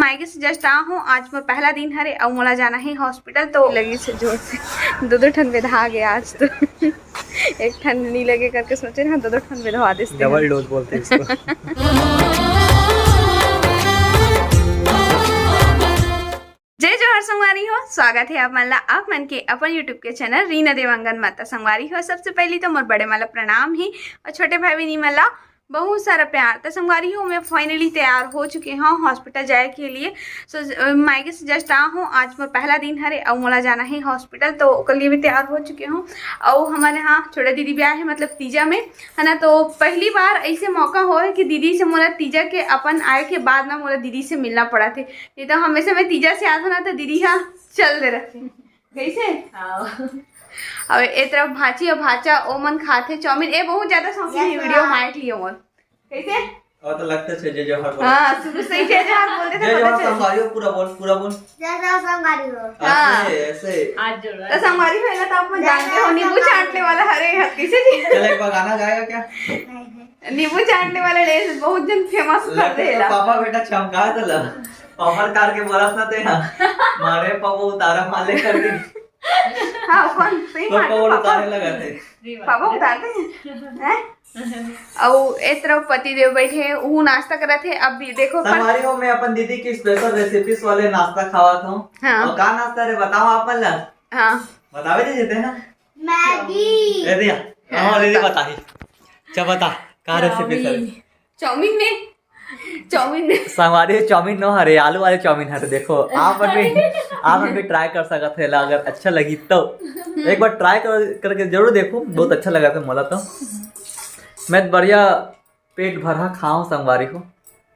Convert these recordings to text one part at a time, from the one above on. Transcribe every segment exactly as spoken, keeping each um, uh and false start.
मायके से just आ हूँ, आज मोर पहला दिन हरे अउ मोला जाना हे हॉस्पिटल, तो लगी से जोर से दो दो ठन बेधा गे आज तो। एक ठन नी लगे करके सोचे ना, दो दो ठन बेधवा देस ते डबल डोज बोलते इसको। जय जोहार संगवारी हो, स्वागत है आप मन ला आप मन के अपन YouTube के चैनल रीना देवांगन माता। संगवारी हो, सबसे पहली तो मोर बड़े मन ला प्रणाम ही और छोटे भाई बहनी मन ला बहुत सारा प्यार। तो संगवारी हो, मैं finally तैयार हो चुके हूँ हॉस्पिटल जाए के लिए। सो मायके से just आ हूँ, आज मोर पहला दिन हरे अउ मोला जाना है हॉस्पिटल, तो ओकर लिए भी तैयार हो चुके हूँ। अउ हमारे यहाँ छोटा दीदी ब्याह है, मतलब तीजा में, है ना। तो पहली बार ऐसे मौका होए कि दीदी से मोला तीजा के अपन आए के बाद ना मोला दीदी से मिलना पड़ा थे, नहीं तो हमेशा मैं तीजा से आता ना तो दीदी हाँ चल दे रखे। कैसे? हाँ। अब ए तरफ भाची और भाचा ओ मन खाथे चाउमीन। ए बहुत ज्यादा शौकीन है वीडियो माइक लिए मोर। कैसे? और तो लगता है जय जोहार बोल। हाँ, शुरू से ही जय जोहार बोल देते जय जोहार बोलते थे। संगवारी हो, पूरा बोल, पूरा बोल। जय जोहार संगवारी हो। हाँ। ऐसे, ऐसे। हाथ जोड़ रहा तो है। संगवारी हो ना, तो आप मन जानते हो, नींबू चाटने वाला हरे हाथ कैसे जी? चल, एक बार गाना गाएगा क्या? नहीं, नहीं। नींबू चाटने वाला ड्रेस बहुत जन फेमस कर लगता है देला। पापा बेटा चमका देला। पापा कार के बोलस ना ते ना। मारे पापा उतारा माले कर दे। हाँ, कौन सही तो बात है, पापा पापा। उतारे लगा थे। पापा उतारते हैं, हैं? अउ ए तरफ पति देव बैठे, ऊ नाश्ता करत हे। अब भी देखो पर संगवारी हो, मैं अपन दीदी की स्पेशल रेसिपीज वाले नाश्ता खावत हूँ। हाँ। और का नाश्ता रे बताओ आप मन ला? हाँ। बतावे दे देते हैं ना। मैगी। ए दिया। हाँ, हाँ, दीदी बता। बताही। अच्छा बता, का रेसिपी सर? चाउमीन। चाउमीन में, चाउमीन में। संगवारी चाउमीन नो हरे, आलू वाले चाउमीन हरे। देखो आप मन भी, आप मन भी ट्राई कर सकत हे ला, अगर अच्छा लगी तो एक बार ट्राई कर, करके जरूर देखो, बहुत अच्छा लगा था मोला तो। मैं बढ़िया पेट भरा खाऊं संगवारी हो।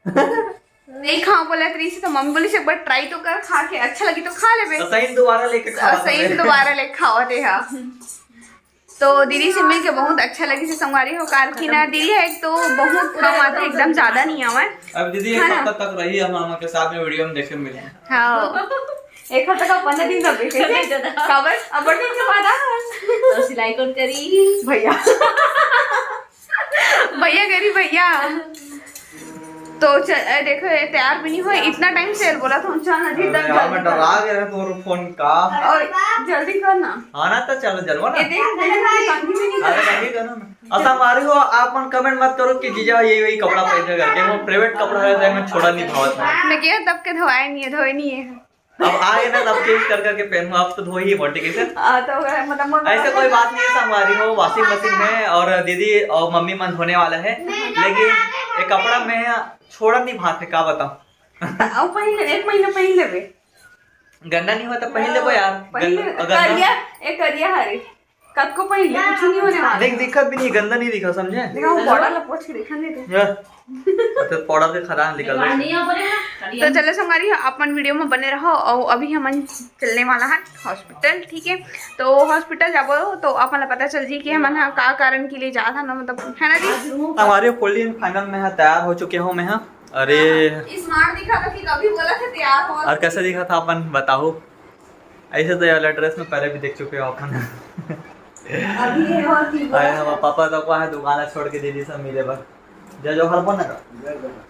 नहीं खाओ बोला तो इसी तो मम्मी बोली से एक बार ट्राई तो कर, खा के अच्छा लगी तो खा लेबे। तो सही दोबारा लेके खावा सही सही। दोबारा लेके खावा दे हा। तो दीदी से मिलके बहुत अच्छा लगी से संगवारी हो, कार की ना दीदी है एक तो बहुत कम आते, एकदम ज्यादा नहीं आवे। अब दीदी एक है ना? हफ्ता तक रही हम लोगों के साथ में, वीडियो में देखे मिले। हाँ, एक हफ्ता का पंद्रह दिन का बेटे चले दादा। काबर अब बर्थडे के बाद आ। तो सिलाई कौन करी? भैया। भैया करी भैया। तो च-, ए, देखो, ये तैयार भी नहीं हुए, इतना टाइम से बोला था, चल ना, अरे जितना यार, मैं जल्दी कर। डरा गया था तुम्हारे फोन का। और जल्दी कर ना। हाँ ना, तो चलो, जलवा ना। ये देख, मैंने ना कंघी भी नहीं अरे, करी। कंघी करो ना। अच्छा, हमारे को आप मन कमेंट मत करो कि जीजा यही, वही कपड़ा पहन के करके, वो प्राइवेट कपड़ा रहता है, मैं छोड़ा नहीं भावत ना। मैं किया तब के धोए नहीं है, धोए नहीं है। अब आगे ना, तब चेंज कर करके पहनूं। अब तो धोई ही बोटी कैसे। आ, तो मतलब, मतलब ऐसे कोई बात नहीं है, संगवारी हो, वॉशिंग मशीन में और दीदी और मम्मी मन धोने वाला है, लेकिन ये कपड़ा मैं छोड़ा नहीं भात है, का बताऊं। अब पहन ले, एक महीना पहन लेबे। गंदा नहीं हुआ तो पहन लेबो यार। पहन ले, गंदा, गंदा। करिया, ए करिया हरे। कतको पहन ले, कुछ नहीं होने वाला। देख, दिक्कत भी नहीं, गंदा नहीं दिखा, समझे? देखो, पाउडर ला पोछ के देखा नहीं थे। या। तो पाउडर के खदान निकल रही है। तो चलो संगवारी, अपन वीडियो में बने रहो। और अभी हमन चलने वाला है हॉस्पिटल, ठीक है? तो हॉस्पिटल जाबो तो अपन ला पता चल जी कि हमन हा का कारण के लिए जात हन, मतलब, है ना जी? हमारे फुल्ली एंड फाइनल में हा तैयार हो चुके हो मैं हा। अरे। स्मार्ट दिखा था कि कभी बोला था तैयार हो। और कैसे दिखा था अपन बताओ? ऐसे तो ये वाला ड्रेस में पहले भी देख चुके हो अपन। अभी ये और की बोला अरे, था। हमारे पापा तो को है दुकान छोड़ के दीदी सब मिले बर। जय जोहार बोल ना का? जय जोहार।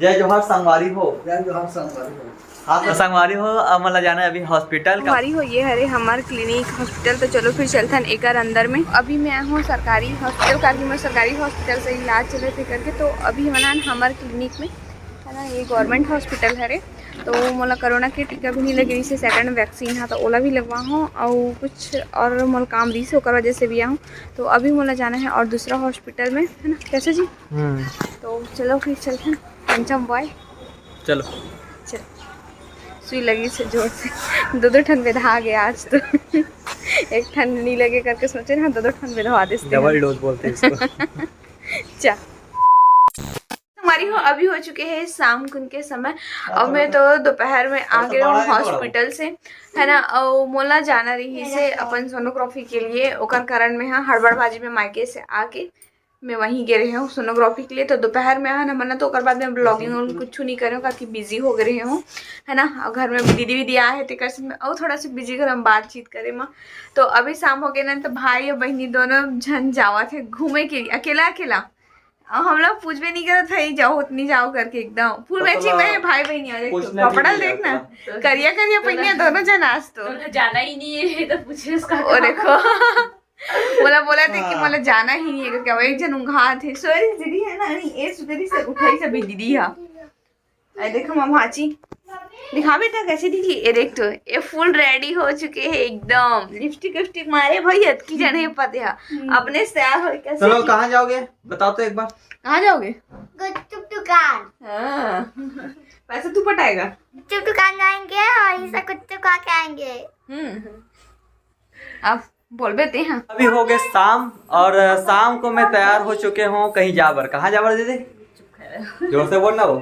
जय जोहार संगवारी हो। जय जोहार संगवारी हो। हाँ, तो संगवारी हो, अब मतलब जाना है अभी हॉस्पिटल का। संगवारी हो, ये हरे हमार क्लिनिक हॉस्पिटल, तो चलो फिर चलथन एकर अंदर में। अभी मैं आया हूँ सरकारी हॉस्पिटल, काहे कि मैं सरकारी हॉस्पिटल से इलाज चले थे करके, तो अभी मनान हमार क्लिनिक में, है ना, ये गवर्नमेंट हॉस्पिटल हरे। तो मोला कोरोना के टीका भी नहीं लगे रहिसे, सेकंड वैक्सीन हा, तो ओला भी लगवा हूँ, और कुछ और मोला काम रहिसे, ओकर वजह से भी आया हूँ। तो अभी मोला जाना है और दूसरा हॉस्पिटल में, है ना, कैसे जी? हम्म। तो चलो फिर चलते हैं, पंचम बॉय। चलो। चल। सुई लगी से जोर से, दो दो ठन बेधा गया आज तो। एक ठन नहीं लगे करके सोचे ना, दो दो ठन बेधवा देते हैं। डबल डोज बोलते हैं इसको। चल। हमारी हो, अभी हो चुके हैं शाम कुन के समय, और मैं तो दोपहर में आ गए हूँ हॉस्पिटल से, है ना। और मोला जाना रहिसे अपन सोनोग्राफी के लिए, ओकर कारण में हाँ हड़बड़बाजी में मायके से आके मैं वहीं गए रहे हूँ सोनोग्राफी के लिए। तो दोपहर में है ना, मैंने तो ओकर बाद में ब्लॉगिंग और कुछ नहीं करे हूँ, काफी बिजी हो गए रहे हूँ, है ना। और घर में दीदी वीदी आए हैं, तेकर से मैं और थोड़ा सा बिजी घर में बातचीत करे में। तो अभी शाम हो गए ना, तो भाई और बहनी दोनों झन जावत है घूमे के लिए, अकेला अकेला। अब हम लोग पूछबे नहीं करत, भाई जाओ, उतनी जाओ करके एकदम फुल तो मैचिंग में भाई बहनी। और एक कपड़ा देख ना, करिया करिया पहनिया दोनों जन आज तो। जाना ही नहीं है तो पूछे उसका। और देखो, बोला बोला थे कि हाँ। मोला जाना ही नहीं है करके। अब एक जन उंघा थे, सॉरी दीदी है ना, नहीं ए सुधरी से उठाई सभी दीदी हा। अरे देखो माँ भाची, दिखा बेटा कैसे दिखी। ये देख तो, ये फुल रेडी हो चुके हैं एकदम, लिपस्टिक विपस्टिक मारे भाई, अतकी जन है पते हा। अपने से तैयार हो कैसे चलो, कहाँ जाओगे बताओ तो एक बार। कहाँ जाओगे? गुपचुप दुकान। हाँ। पैसा तू पटाएगा। गुपचुप दुकान जाएंगे और इसे गुपचुप खा के आएंगे। हम्म। अब बोलबे ते हाँ। अभी हो गए शाम और शाम को मैं तैयार हो चुके हूँ कहीं जाबर। कहाँ जाबर दीदी? जोर से बोलना हो।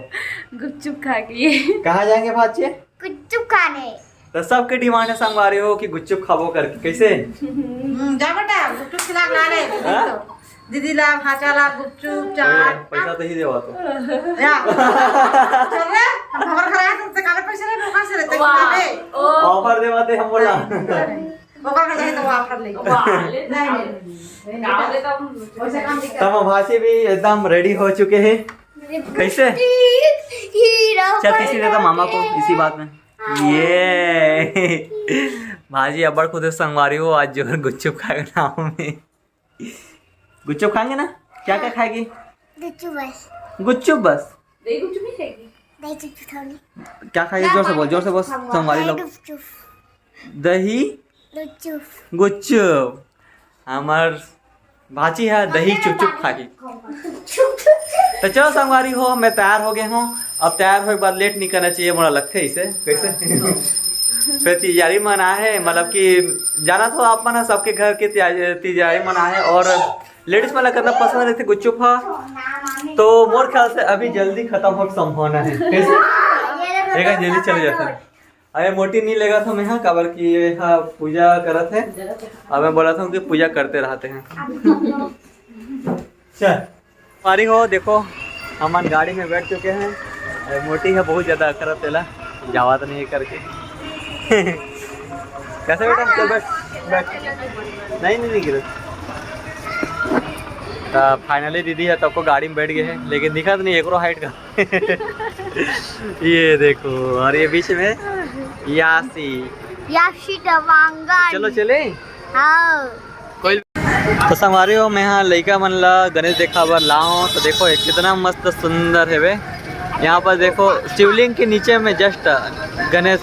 गुपचुप खा के। कहाँ जाएंगे भाचे? गुपचुप खाने। तो सबके डिमांड है संगवारी हो कि गुपचुप खाबो करके। कैसे? हम्म, जा बेटा, गुपचुप खिला के ला रे। हाँ? दीदी ला, भाचा ला, गुपचुप, अरे, चाट। पैसा तो ही देवा तो। या। चल रे, हम हमार घर आए तो काले पैसे ले, लोका से लेते वाह। खिलावे। ओ। ऑफर देवा ते हम बोला। ओकर में जाए तो ऑफर ले। वाह, ले नहीं, नहीं। गाँव में तो हम वैसे काम नहीं तब भाची भी एकदम रेडी हो चुके हैं। कैसे? हीरो चल, किसी दे तो मामा को इसी बात में। ये भाजी अब्बड़ खुद संगवारी हो, आज जो गुपचुप खाएगा नाम में। गुपचुप खाएंगे ना? क्या क्या खाएगी? गुपचुप बस। गुपचुप बस? दही गुपचुप नहीं खाएगी? दही गुपचुप खाऊंगी। क्या खाएगी? जोर से बोल, जोर से बोल, संगवारी लोग। गुपचुप। दही गुपचुप। गुपचुप। हमार भाची है दही चुपचुप खाही। तो चलो संगवारी हो, मैं तैयार हो गए हूँ। अब तैयार होए के बाद लेट नहीं करना चाहिए, मोला लगथे इसे। कैसे? फिर तिजारी मन आहे, मतलब कि जाना तो आप मन ह, सबके घर के तिजा-, तिजारी मन आहे और लेडीज मन ला करना पसंद रहथे गुपचुप ह। तो मोर ख्याल से अभी जल्दी खत्म हो संभावना है। कैसे? एक जल्दी चले जाता है। अरे मोटी नहीं लेगा था मैं, हाँ, काबर कि ये हा पूजा करत है। अब मैं बोला था कि पूजा करते रहते हैं। चल। पारी हो, देखो, हमन गाड़ी में बैठ चुके हैं। अरे मोटी है, बहुत ज्यादा करत तेला, जावा तो नहीं है करके। कैसे बेटा? चल बैठ, बैठ। नहीं, नहीं, नहीं गिरे। तो फाइनली दीदी है तब को गाड़ी में बैठ गए हैं, लेकिन दिखत नहीं एकरो हाइट का। ये देखो, और ये बीच में यासी। यासी दवांगन। चलो चले। हाँ। कोई तो संगवारी हो, मैं यहाँ लइका मन ला गणेश देखा बर लाओ, तो देखो ये कितना मस्त सुंदर है बे। यहाँ पर देखो शिवलिंग के नीचे में जस्ट गणेश,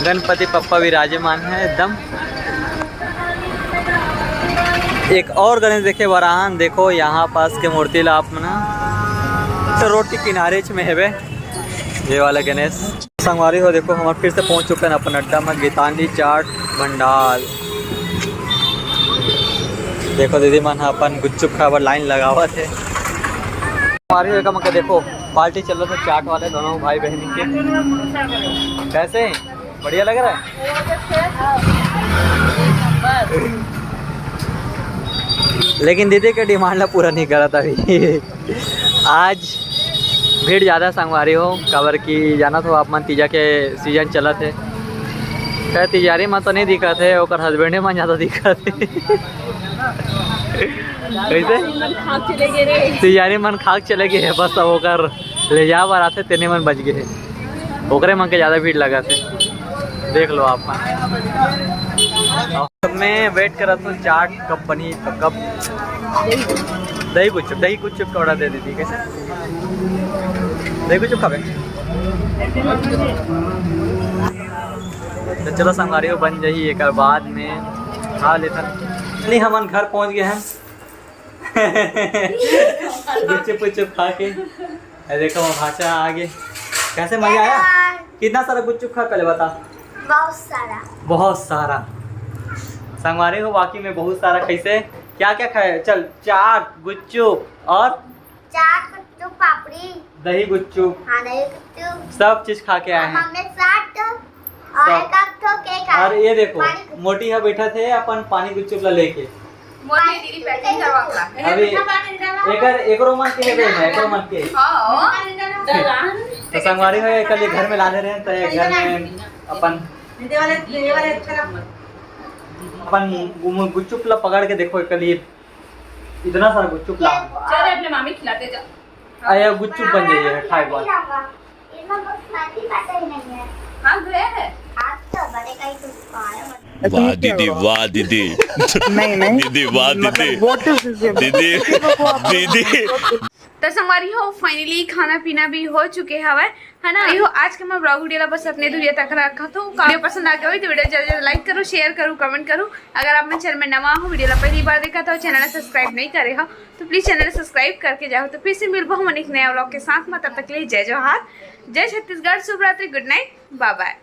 गणपति पप्पा विराजमान है एकदम। एक और गणेश देखे बर आहन, देखो यहाँ पास के मूर्ति ला आप मन ह। तो रोड के किनारे च में हेबे ये वाला गणेश। संगवारी हो देखो, हमर फिर से पहुंच चुके हैं अपन अड्डा में, गीतांजलि चाट भंडार। देखो दीदी मन ह अपन गुपचुप खाए बर लाइन लगावत हे। संगवारी हो एकर मन के देखो, पार्टी चल रहा था चाट वाले दोनों भाई बहन के। कैसे? बढ़िया लग रहा है। लेकिन दीदी के डिमांड ला पूरा नहीं करत अभी। आज भीड़ ज्यादा संगवारी हो, काबर कि जानत हो आप मन तीजा के सीजन चलत हे। खैर, तिजारी मन तो नहीं दिखत हे, ओकर हस्बैंडे मन ज्यादा दिखत हे। कैसे? तिजारी मन खाक चले गए हे, बस अब ओकर ले जा बर आथे, तेने मन बच गए हे। ओकरे मन के ज्यादा भीड़ लगत हे, देख लो आप मन। मैं वेट करत हूँ चाट कब बनी, तो कब दही गुपचुप, दही गुपचुप का ऑर्डर दे दीदी। कैसे? दही गुपचुप खाबे? तो चलो संगवारी हो, बन जाही, एक बाद में खा लेथन। नहीं, हमन घर पहुंच गए हैं। गुपचुप गुपचुप खा के। अरे देखो, भाषा आ गए। कैसे, मजा आया? कितना सारा गुपचुप खा, पहले बता। बहुत सारा। बहुत सारा। संगवारी हो, वाकई में बहुत सारा। कैसे, क्या क्या खाए? चल, चाट, गुपचुप और चाट, गुपचुप, पापड़ी। दही गुपचुप। हाँ, दही गुपचुप। सब चीज खा के आए हैं। मम्मी चाट और सब। एक आध ठो केक और आए। ये देखो, पानी मोटी है बैठा थे अपन पानी गुपचुप ला लेके। मोटी दीदी packing करवा के ला। अभी एकर, एकरो मन के है, एकरो मन के। हाँ। तो संगवारी हो, एकर लिए घर में लाने रहे, तो ये घर में अपन, अपन गुम-, गुपचुप ला पकड़ के देखो, एकर लिए इतना सारा गुपचुप ला। चल अपने मामी खिलाते जा। अरे गुपचुप बन जाइए खाए बाद। हाँ गया है। वाह दीदी, वाह दीदी। नहीं नहीं दीदी, वाह दीदी। What is this? दीदी, दीदी। तो संगवारी हो, finally खाना पीना भी हो चुके हवे, है ना। यो आज के मैं vlog video ला बस अपने दूरिया तक रखा तो video पसंद आ गया हो तो video जल्द जल्द like करो, share करो, comment करो। अगर आप मेरे channel में नवा हो, video ला पहली बार देखा तो channel ला subscribe नहीं करे हो तो please channel ला subscribe करके जाओ। तो फिर से मिलबो हम एक नया vlog के साथ में, तब तक के लिए जय जोहार, जय छत्तीसगढ़, शुभ रात्रि, good night, bye bye।